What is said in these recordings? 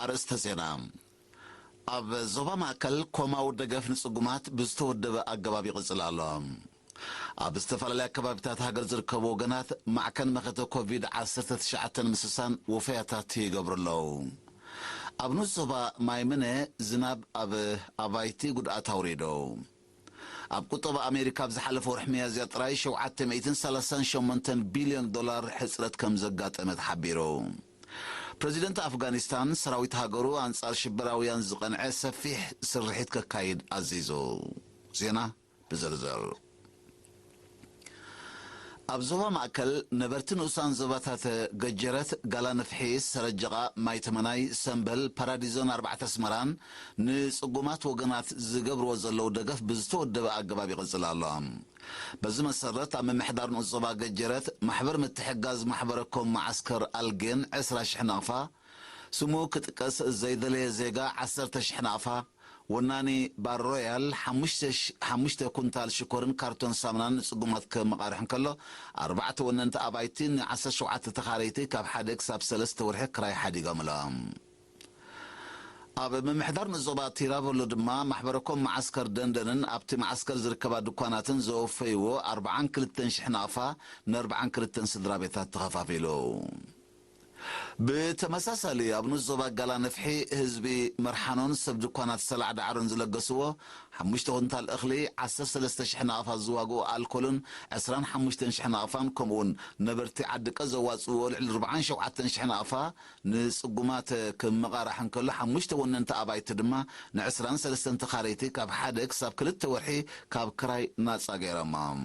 ኣርእስተ ዜና። ኣብ ዞባ ማእከል ኮማዊ ደገፍ ንጽጉማት ብዝተወደበ ኣገባብ ይቕጽል ኣሎ። ኣብ ዝተፈላለያ ከባቢታት ሃገር ዝርከቡ ወገናት ማዕከን መኸተ ኮቪድ ዓሰርተ ትሽዓተ ንምስሳን ወፈያታት ይገብሩ ኣለዉ። ኣብ ንኡስ ዞባ ማይምነ ዝናብ ኣብ ኣባይቲ ጉድኣት ኣውሪዱ። ኣብ ቁጠባ ኣሜሪካ ኣብ ዝሓለፈ ወርሒ ሚያዝያ ጥራይ ሸውዓተ ሚእትን ሰላሳን ሸሞንተን ቢልዮን ዶላር ሕጽረት ከም ዘጋጠመ ተሓቢሩ። ፕረዚደንት ኣፍጋኒስታን ሰራዊት ሃገሩ ኣንጻር ሽበራውያን ዝቐንዐ ሰፊሕ ስርሒት ከካይድ ኣዚዙ። ዜና ብዝርዝር። ኣብ ዞባ ማእከል ነበርቲ ንኡሳን ዞባታት ገጀረት፣ ጋላ ንፍሒ፣ ሰረጀቓ፣ ማይ ተመናይ፣ ሰምበል፣ ፓራዲዞን ኣርባዕተ ኣስመራን ንጽጉማት ወገናት ዝገብርዎ ዘለዉ ደገፍ ብዝተወደበ ኣገባብ ይቕጽል ኣሎ። በዚ መሰረት ኣብ ምምሕዳር ንኡስ ዞባ ገጀረት ማሕበር ምትሕጋዝ ማሕበረኮም መዓስከር ኣልጌን ዕስራ ሽሕ ናቕፋ፣ ስሙ ክጥቀስ ዘይደለየ ዜጋ ዓሰርተ ሽሕ ናቕፋ፣ ወናኒ ባር ሮያል ሓሙሽተ ሽ-፣ ሓሙሽተ ኩንታል ሽኮርን ካርቶን ሳሙናን ንጽጉማት ከመቓርሕ እንከሎ፣ ኣርባዕተ ወነንቲ ኣባይቲ ንዓሰርተ ሸውዓተ ተኻረይቲ ካብ ሓደ ክሳብ ሰለስተ ወርሒ ክራይ ሓዲጎምሎም። ኣብ ምምሕዳር ንዞባ ቲራቨሎ ድማ ማሕበረኮም መዓስከር ደንደንን ኣብቲ መዓስከር ዝርከባ ድኳናትን ዘወፈይዎ ኣርብዓን ክልተን ሽሕ ናቕፋ ንኣርብዓን ክልተን ስድራ ቤታት ተኸፋፊሉ። ብተመሳሳሊ ኣብ ንኡስ ዞባ ጋላ ነፍሒ ህዝቢ መርሓኖን ሰብ ድኳናት ሰላዕ ዳዕሮን ዝለገስዎ ሓሙሽተ ኩንታል እኽሊ፣ ዓሰርተ ሰለስተ ሽሕ ናቕፋ ዝዋግኡ ኣልኮልን ዕስራን ሓሙሽተን ሽሕ ናቕፋን ከምኡውን ነበርቲ ዓዲ ቀ ዘዋጽእዎ ልዕሊ ኣርባዓን ሸውዓተን ሽሕ ናቕፋ ንጽጉማት ክመቓራሕ እንከሎ፣ ሓሙሽተ ወነንቲ ኣባይቲ ድማ ንዕስራን ሰለስተን ተኻረይቲ ካብ ሓደ ክሳብ ክልተ ወርሒ ካብ ክራይ ናጻ ገይሮሞም።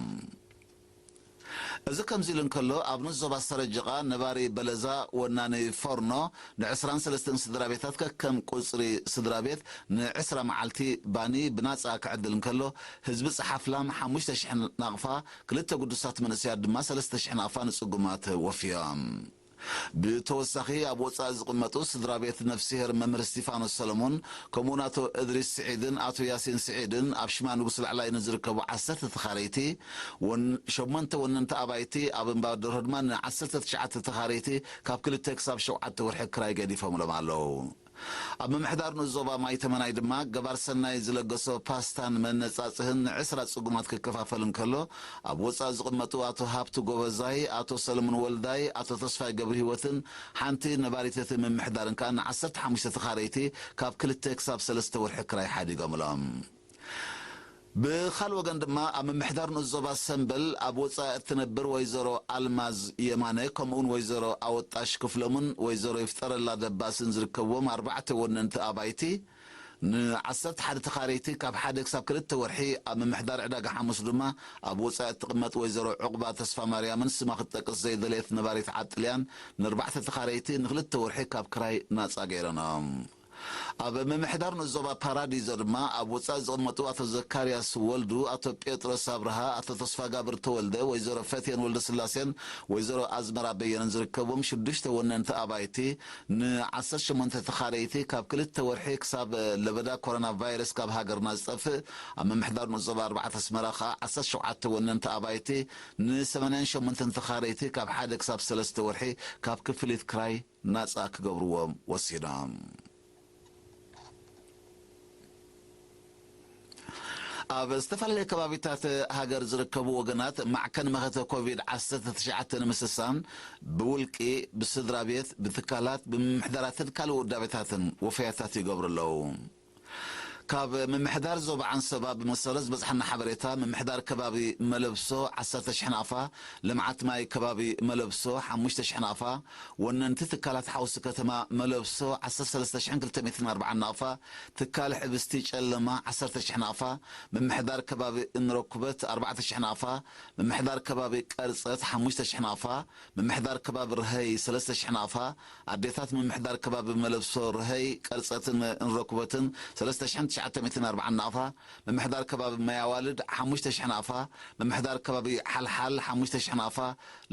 እዚ ከምዚ ኢሉ እንከሎ፣ ኣብ ንኡስ ዞባ ሰረጀቓ ነባሪ በለዛ ወናኒ ፎርኖ ንዕስራን ሰለስተን ስድራ ቤታት ከከም ቁጽሪ ስድራ ቤት ንዕስራ መዓልቲ ባኒ ብናጻ ክዕድል እንከሎ፣ ህዝቢ ጸሓፍላም ሓሙሽተ ሽሕ ናቕፋ፣ ክልተ ግዱሳት መንእሰያት ድማ ሰለስተ ሽሕ ናቕፋ ንጽጉማት ወፍዮም። ብተወሳኺ ኣብ ወጻኢ ዝቕመጡ ስድራ ቤት ነፍስሄር መምህር እስቲፋኖስ ሰለሞን፣ ከምኡውን ኣቶ እድሪስ ስዒድን ኣቶ ያሲን ስዒድን ኣብ ሽማ ንጉስ ላዕላይ ንዝርከቡ ዓሰርተ ተኻረይቲ፣ ወን-፣ ሸሞንተ ወነንቲ ኣባይቲ ኣብ እምባ ደርሆ ድማ ንዓሰርተ ትሽዓተ ተኻረይቲ ካብ ክልተ ክሳብ ሸውዓተ ወርሒ ክራይ ገዲፎምሎም ኣለዉ። ኣብ ምምሕዳር ንኡስ ዞባ ማይ ተመናይ ድማ ገባር ሰናይ ዝለገሶ ፓስታን መነጻጽህን ንዕስራ ጽጉማት ክከፋፈል እንከሎ፣ ኣብ ወጻኢ ዝቕመጡ ኣቶ ሃብቱ ጎበዛይ፣ ኣቶ ሰለሙን ወልዳይ፣ ኣቶ ተስፋይ ገብረ ህይወትን ሓንቲ ነባሪት እቲ ምምሕዳርን ከኣ ንዓሰርተ ሓሙሽተ ተኻረይቲ ካብ ክልተ ክሳብ ሰለስተ ወርሒ ክራይ ሓዲጎምሎም። ብኻል ወገን ድማ ኣብ ምምሕዳር ንኡስ ዞባ ሰምበል ኣብ ወጻኢ እትነብር ወይዘሮ ኣልማዝ የማነ ከምኡውን ወይዘሮ ኣወጣሽ ክፍሎምን ወይዘሮ ይፍጠረላ ደባስን ዝርከብዎም ኣርባዕተ ወነንቲ ኣባይቲ ንዓሰርተ ሓደ ተኻረይቲ ካብ ሓደ ክሳብ ክልተ ወርሒ ኣብ ምምሕዳር ዕዳጋ ሓሙስ ድማ ኣብ ወጻኢ እትቕመጥ ወይዘሮ ዕቑባ ተስፋ ማርያምን ስማ ክትጠቅስ ዘይደለየት ነባሪት ዓጥልያን ንኣርባዕተ ተኻረይቲ ንክልተ ወርሒ ካብ ክራይ ናጻ ገይረኖም። ኣብ ምምሕዳር ንኡስ ዞባ ፓራዲዞ ድማ ኣብ ወጻኢ ዝቕመጡ ኣቶ ዘካርያስ ወልዱ፣ ኣቶ ጴጥሮስ ኣብርሃ፣ ኣቶ ተስፋጋብር ተወልደ፣ ወይዘሮ ፈትየን ወልደስላሴን ወይዘሮ ኣዝመራ በየነን ዝርከብዎም ሽዱሽተ ወነንቲ ኣባይቲ ንዓሰርተ ሸሞንተ ተኻረይቲ ካብ ክልተ ወርሒ ክሳብ ለበዳ ኮሮና ቫይረስ ካብ ሃገርና ዝጠፍእ፣ ኣብ ምምሕዳር ንኡስ ዞባ ኣርባዕተ ኣስመራ ከኣ ዓሰርተ ሸውዓተ ወነንቲ ኣባይቲ ንሰማንያን ሸሞንተን ተኻረይቲ ካብ ሓደ ክሳብ ሰለስተ ወርሒ ካብ ክፍሊት ክራይ ናጻ ክገብርዎም ወሲኖም። ኣብ ዝተፈላለየ ከባቢታት ሃገር ዝርከቡ ወገናት ማዕከን መኸተ ኮቪድ ዓሰርተ ትሽዓተ ንምስሳን ብውልቂ፣ ብስድራ ቤት፣ ብትካላት፣ ብምምሕዳራትን ካልእ ውዳቤታትን ወፈያታት ይገብሩ ኣለዉ። ካብ ምምሕዳር ዞባ ዓንሰባ ብመሰረት ዝበጽሓና ሓበሬታ፣ ምምሕዳር ከባቢ መለብሶ ዓሰርተ ሽሕ ናቕፋ፣ ልምዓት ማይ ከባቢ መለብሶ ሓሙሽተ ሽሕ ናቕፋ፣ ወነንቲ ትካላት ሓውሲ ከተማ መለብሶ ዓሰርተ ሰለስተ ሽሕን ክልተ ሚእትን ኣርባዓን ናቕፋ፣ ትካል ሕብስቲ ጨለማ ዓሰርተ ሽሕ ናቕፋ፣ ምምሕዳር ከባቢ እንረኩበት ኣርባዕተ ሽሕ ናቕፋ፣ ምምሕዳር ከባቢ ቀርጸት ሓሙሽተ ሽሕ ናቕፋ፣ ምምሕዳር ከባቢ ርሀይ ሰለስተ ሽሕ ናቕፋ፣ ኣዴታት ምምሕዳር ከባቢ መለብሶ ርሀይ ቀርጸትን እንረኩበትን ሰለስተ ሽሕን ትሽዓተ ሚእትን ኣርባዓን ናቕፋ፣ ምምሕዳር ከባቢ ማይ ኣዋልድ ሓሙሽተ ሽሕ ናቕፋ፣ ምምሕዳር ከባቢ ሓልሓል ሓሙሽተ ሽሕ ናቕፋ፣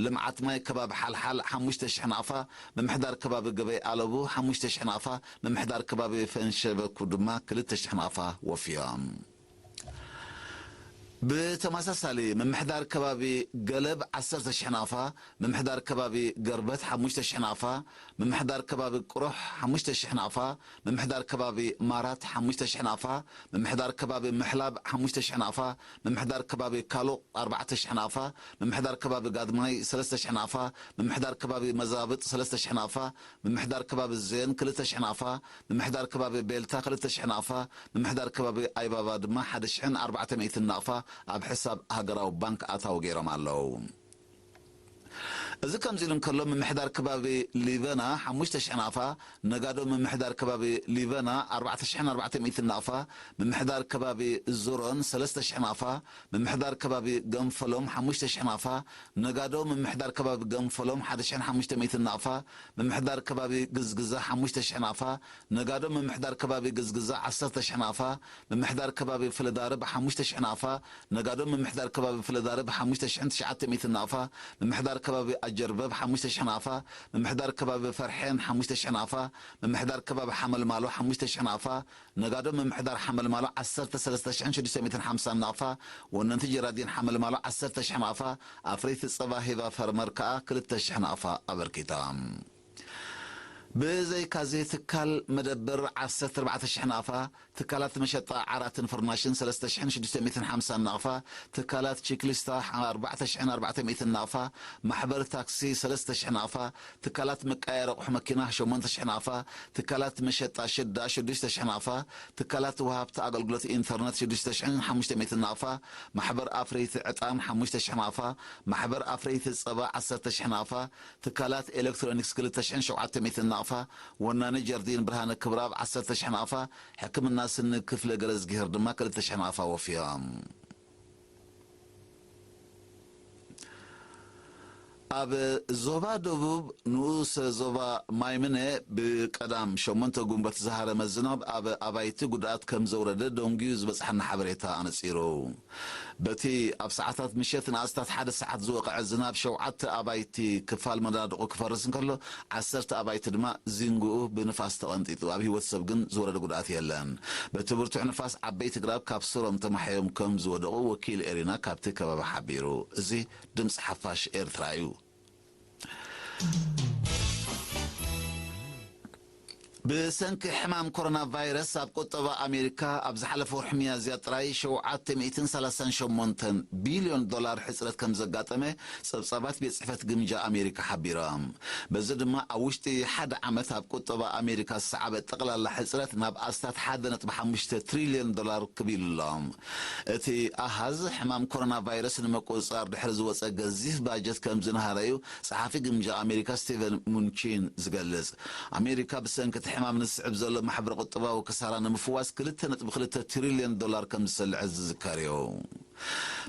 ልምዓት ማይ ከባቢ ሓልሓል ሓሙሽተ ሽሕ ናቕፋ፣ ምምሕዳር ከባቢ ገበይ ኣለቡ ሓሙሽተ ሽሕ ናቕፋ፣ ምምሕዳር ከባቢ ፈንሸበኩ ድማ ክልተ ሽሕ ናቕፋ ወፍዮም። ብተመሳሳሊ፣ ምምሕዳር ከባቢ ገለብ ዓሰርተ ሽሕ ናቕፋ፣ ምምሕዳር ከባቢ ገርበት ሓሙሽተ ሽሕ ናቕፋ፣ ምምሕዳር ከባቢ ቁሩሕ ሓሙሽተ ሽሕ ናቕፋ፣ ምምሕዳር ከባቢ ማራት ሓሙሽተ ሽሕ ናቕፋ፣ ምምሕዳር ከባቢ ምሕላብ ሓሙሽተ ሽሕ ናቕፋ፣ ምምሕዳር ከባቢ ካሉቕ ኣርባዕተ ሽሕ ናቕፋ፣ ምምሕዳር ከባቢ ጋድማይ ሰለስተ ሽሕ ናቕፋ፣ ምምሕዳር ከባቢ መዛብጥ ሰለስተ ሽሕ ናቕፋ፣ ምምሕዳር ከባቢ ዜን ክልተ ሽሕ ናቕፋ፣ ምምሕዳር ከባቢ ቤልታ ክልተ ሽሕ ናቕፋ፣ ምምሕዳር ከባቢ ኣይባባ ድማ ሓደ ሽሕን ኣርባዕተ ሚእትን ናቕፋ ኣብ ሕሳብ ሃገራዊ ባንክ ኣታዊ ገይሮም ኣለዉ። እዚ ከምዚ ኢሉ እንከሎ፣ ምምሕዳር ከባቢ ሊበና ሓሙሽተ ሽሕ ናቕፋ፣ ነጋዶ ምምሕዳር ከባቢ ሊበና ኣርባዕተ ሽሕን ኣርባዕተ ሚእትን ናቕፋ፣ ምምሕዳር ከባቢ ዙሮን ሰለስተ ሽሕ ናቕፋ፣ ምምሕዳር ከባቢ ገንፈሎም ሓሙሽተ ሽሕ ናቕፋ፣ ነጋዶ ምምሕዳር ከባቢ ገንፈሎም ሓደ ሽሕን ሓሙሽተ ሚእትን ናቕፋ፣ ምምሕዳር ከባቢ ግዝግዛ ሓሙሽተ ሽሕ ናቕፋ፣ ነጋዶ ምምሕዳር ከባቢ ግዝግዛ ዓሰርተ ሽሕ ናቕፋ፣ ምምሕዳር ከባቢ ፍለዳርብ ሓሙሽተ ሽሕ ናቕፋ፣ ነጋዶ ምምሕዳር ከባቢ ፍለዳርብ ሓሙሽተ ሽሕን ትሽዓተ ሚእትን ናቕፋ፣ ምምሕዳር ከባቢ ኣጀርበብ ሓሙሽተ ሽሕ ናቕፋ፣ ምምሕዳር ከባቢ ፈርሐን ሓሙሽተ ሽሕ ናቕፋ፣ ምምሕዳር ከባቢ ሓመልማሎ ሓሙሽተ ሽሕ ናቕፋ፣ ነጋዶ ምምሕዳር ሓመልማሎ ዓሰርተ ሰለስተ ሽሕን ሽዱሽተ ሚእትን ሓምሳን ናቕፋ፣ ወነንቲ ጀራዲን ሓመልማሎ ዓሰርተ ሽሕ ናቕፋ፣ ኣፍረይቲ ጸባ ሂባ ፈርመር ከኣ ክልተ ሽሕ ናቕፋ ኣበርኪታ። ብዘይካዚ፣ ትካል መደብር ዓሰርተ ኣርባዕተ ሽሕ ናቕፋ፣ ትካላት መሸጣ ዓራትን ፍርናሽን ሰለስተ ሽሕን ሽዱሽተ ሚእትን ሓምሳን ናቕፋ፣ ትካላት ቺክሊስታ ኣርባዕተ ሽሕን ኣርባዕተ ሚእትን ናቕፋ፣ ማሕበር ታክሲ ሰለስተ ሽሕ ናቕፋ፣ ትካላት መቀያየሪ ኣቑሑ መኪና ሸሞንተ ሽሕ ናቕፋ፣ ትካላት መሸጣ ሽዳ ሽዱሽተ ሽሕ ናቕፋ፣ ትካላት ወሃብቲ ኣገልግሎት ኢንተርነት ሽዱሽተ ሽሕን ሓሙሽተ ሚእትን ናቕፋ፣ ማሕበር ኣፍረይቲ ዕጣን ሓሙሽተ ሽሕ ናቕፋ፣ ማሕበር ኣፍረይቲ ጸባ ዓሰርተ ሽሕ ናቕፋ፣ ትካላት ኤሌክትሮኒክስ ክልተ ሽሕን ሸውዓተ ሚእትን ናቕፋ፣ ወናኒ ጀርዲን ብርሃነ ክብረኣብ ዓሰርተ ሽሕ ናቕፋ፣ ሕክምና ስኒ ክፍለ ገረዝጊሄር ድማ ክልተ ሽሕ ናቕፋ ወፍዮም። ኣብ ዞባ ደቡብ ንኡስ ዞባ ማይምነ ብቀዳም ሸሞንተ ጉንበት ዝሃረመ ዝናብ ኣብ ኣባይቲ ጉድኣት ከም ዘውረደ ደንጉዩ ዝበጽሓና ሓበሬታ ኣነጺሩ። በቲ ኣብ ሰዓታት ምሸት ንኣስታት ሓደ ሰዓት ዝወቕዐ ዝናብ ሸውዓተ ኣባይቲ ክፋል መናድቑ ክፈርስ እንከሎ፣ ዓሰርተ ኣባይቲ ድማ ዚንግኡ ብንፋስ ተቐንጢጡ። ኣብ ህይወት ሰብ ግን ዝወረደ ጉድኣት የለን። በቲ ብርቱዕ ንፋስ ዓበይቲ ግራብ ካብ ስሮም ተማሕዮም ከም ዝወደቑ ወኪል ኤሪና ካብቲ ከባቢ ሓቢሩ። እዚ ድምፂ ሓፋሽ ኤርትራ እዩ። ብሰንኪ ሕማም ኮሮና ቫይረስ ኣብ ቁጠባ ኣሜሪካ ኣብ ዝሓለፈ ወርሒ ሚያዝያ ጥራይ ሸውዓተ ሚእትን ሰላሳን ሸሞንተን ቢልዮን ዶላር ሕጽረት ከም ዘጋጠመ ጸብጻባት ቤት ጽሕፈት ግምጃ ኣሜሪካ ሓቢሮም። በዚ ድማ ኣብ ውሽጢ ሓደ ዓመት ኣብ ቁጠባ ኣሜሪካ ዝሰዓበ ጠቕላላ ሕጽረት ናብ ኣስታት ሓደ ነጥቢ ሓሙሽተ ትሪልዮን ዶላር ክቢሉ ኣሎ። እቲ ኣሃዝ ሕማም ኮሮና ቫይረስ ንምቁጽጻር ድሕሪ ዝወጸ ገዚፍ ባጀት ከም ዝነሃረ እዩ ጸሓፊ ግምጃ ኣሜሪካ ስቲቨን ሙንቺን ዝገልጽ። ኣሜሪካ ብሰንኪ እቲ ሕማም ንስዕብ ዘሎ ማሕበረ ቁጠባዊ ክሳራ ንምፍዋስ ክልተ ነጥቢ ክልተ ትሪልዮን ዶላር ከም ዝሰልዐ ዝዝከር እዩ።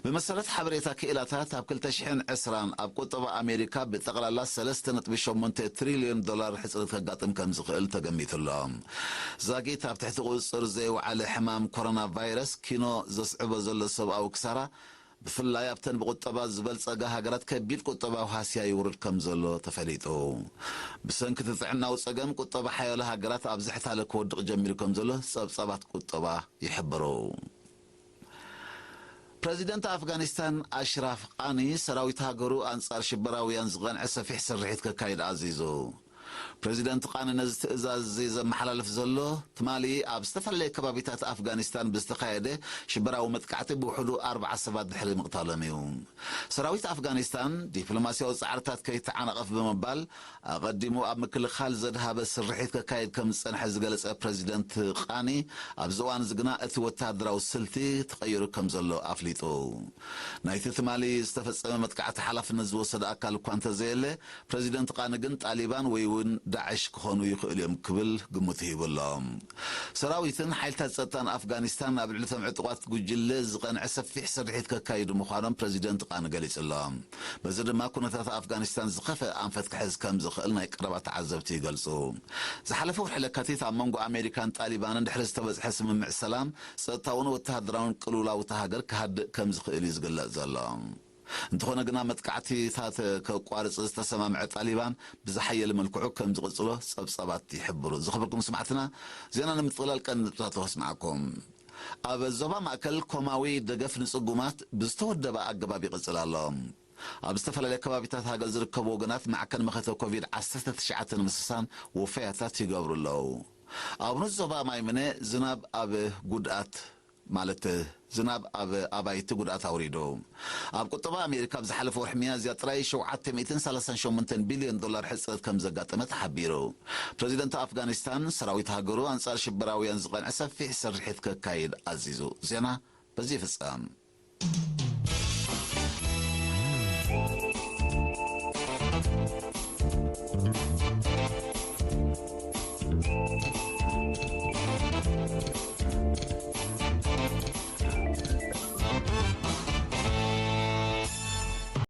ብመሰረት ሓበሬታ ክኢላታት፣ ኣብ ክልተ ሽሕን ዕስራን ኣብ ቁጠባ ኣሜሪካ ብጠቕላላ ሰለስተ ነጥቢ ሸሞንተ ትሪልዮን ዶላር ሕጽረት ከጋጥም ከም ዝኽእል ተገሚቱ ኣሎ። ዛጊት ኣብ ትሕቲ ቁጽጽር ዘይወዓለ ሕማም ኮሮና ቫይረስ ኪኖ ዘስዕቦ ዘሎ ሰብኣዊ ክሳራ፣ ብፍላይ ኣብተን ብቁጠባ ዝበልጸጋ ሃገራት ከቢድ ቁጠባዊ ሃስያ ይውርድ ከም ዘሎ ተፈሊጡ። ብሰንኪ እቲ ጥዕናዊ ጸገም፣ ቁጠባ ሓያሎ ሃገራት ኣብ ዝሕታለ ክወድቕ ጀሚሩ ከም ዘሎ ጸብጻባት ቁጠባ ይሕብሩ። ፕረዚደንት ኣፍጋኒስታን ኣሽራፍ ቃኒ፣ ሰራዊት ሃገሩ ኣንጻር ሽበራውያን ዝቐንዐ ሰፊሕ ስርሒት ከካይድ ኣዚዙ። ፕረዚደንት ቃኒ ነዚ ትእዛዝ እዚ ዘመሓላልፍ ዘሎ፣ ትማሊ ኣብ ዝተፈላለየ ከባቢታት ኣፍጋኒስታን ብዝተኻየደ ሽበራዊ መጥቃዕቲ ብውሕዱ ኣርብዓ ሰባት ድሕሪ ምቕታሎም እዩ። ሰራዊት ኣፍጋኒስታን ዲፕሎማስያዊ ጻዕርታት ከይተዓናቐፍ ብምባል፣ ኣቐዲሙ ኣብ ምክልኻል ዘድሃበ ስርሒት ከካይድ ከም ዝጸንሐ ዝገለጸ ፕረዚደንት ቃኒ፣ ኣብዚ እዋን እዚ ግና እቲ ወተሃደራዊ ስልቲ ተቐይሩ ከም ዘሎ ኣፍሊጡ። ናይቲ ትማሊ ዝተፈጸመ መጥቃዕቲ ሓላፍነት ዝወሰደ ኣካል እኳ እንተዘየለ፣ ፕረዚደንት ቃኒ ግን ጣሊባን ወይ እውን ዳዕሽ ክኾኑ ይኽእሉ እዮም ክብል ግምቱ ሂቡ ኣሎ። ሰራዊትን ሓይልታት ጸጥታን ኣፍጋኒስታን ኣብ ልዕሊ እቶም ዕጡቓት ጉጅለ ዝቐንዐ ሰፊሕ ስርሒት ከካይዱ ምዃኖም ፕረዚደንት ቃኒ ገሊጹ ኣሎ። በዚ ድማ ኩነታት ኣፍጋኒስታን ዝኸፍአ ኣንፈት ክሕዝ ከም ዝኽእል ናይ ቀረባ ተዓዘብቲ ይገልጹ። ዝሓለፈ ወርሒ ለካቲት ኣብ መንጎ ኣሜሪካን ጣሊባንን ድሕሪ ዝተበጽሐ ስምምዕ ሰላም፣ ጸጥታውን ወተሃደራውን ቅልውላው እታ ሃገር ክሃድእ ከም ዝኽእል እዩ ዝግለጽ ዘሎ። እንተኾነ ግና፣ መጥቃዕቲታት ከቋርጽ ዝተሰማምዐ ጣሊባን ብዝሓየለ መልክዑ ከም ዝቕጽሎ ጸብጻባት ይሕብሩ። ዝኸበርኩም ስማዕትና፣ ዜና ንምጥቕላል ቀንዲ ነጥብታቱ ከስምዓኩም። ኣብ ዞባ ማእከል ኮማዊ ደገፍ ንጽጉማት ብዝተወደበ ኣገባብ ይቕጽል ኣሎ። ኣብ ዝተፈላለየ ከባቢታት ሃገር ዝርከቡ ወገናት ማዕከን መኸተ ኮቪድ ዓሰርተ ትሽዓተ ንምስሳን ወፈያታት ይገብሩ ኣለዉ። ኣብ ንስ ዞባ ማይምነ ዝናብ ኣብ ጉድኣት ማለት ዝናብ ኣብ ኣባይቲ ጉድኣት ኣውሪዱ። ኣብ ቁጠባ ኣሜሪካ ኣብ ዝሓለፈ ወርሒ ሚያዝያ ጥራይ ሸውዓተ ሚእትን ሰላሳን ሸሞንተን ቢልዮን ዶላር ሕጽረት ከም ዘጋጠመ ተሓቢሩ። ፕረዚደንት ኣፍጋኒስታን ሰራዊት ሃገሩ ኣንጻር ሽበራውያን ዝቐንዐ ሰፊሕ ስርሒት ከካይድ ኣዚዙ። ዜና በዚ ይፍጸም።